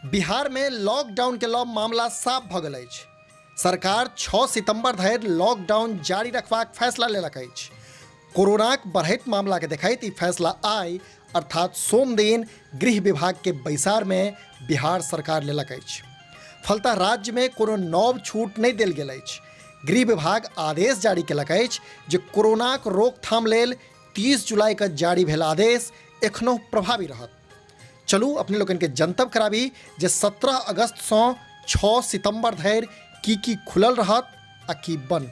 बिहारमे लॉकडाउनके लऽ मामला साफ भऽ गेल अछि। सरकार 6 सितंबर धरि लॉकडाउन जारी रखबाक फैसला लेलक अछि। कोरोनाक बढ़ैत मामलाके देखैत ई फैसला आइ अर्थात सोम दिन गृह विभागके बैसारमे बिहार सरकार लेलक अछि। फलतः राज्यमे कोनो नव छूट नहि देल गेल अछि। गृह विभाग आदेश जारी केलक अछि जे कोरोनाक रोकथाम लेल 30 जुलाई के जारी भेल आदेश एखनहुँ प्रभावी रहत। चलू अपने लोकनिके जनतब कराबी जे 17 अगस्तसँ 6 सितंबर धरि की की खुलल रहत आ की बंद।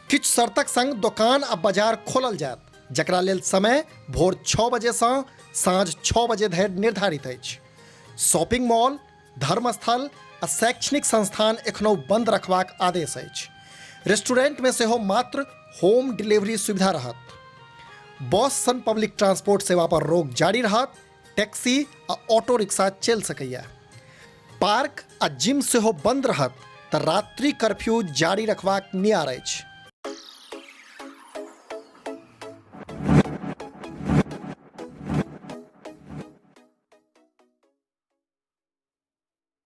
किछु शर्तक संग दोकान आ बाजार खोलल जायत, जकरा लेल समय भोर 6 बजेसँ साँझ 6 बजे धरि निर्धारित अछि। शॉपिंग मॉल, धर्मस्थल आ शैक्षणिक संस्थान एखनहुँ बंद रखबाक आदेश अछि। रेस्टोरेंटमे सेहो मात्र होम डिलीवरी सुविधा रहत। बस सन पब्लिक ट्रांसपोर्ट सेवा पर रोक जारी रहत। टैक्सी आ ऑटो रिक्शा चलि सकैए। पार्क आ जिम सेहो बंद रहत तऽ रात्रि कर्फ्यू जारी रखबाक नियार अछि।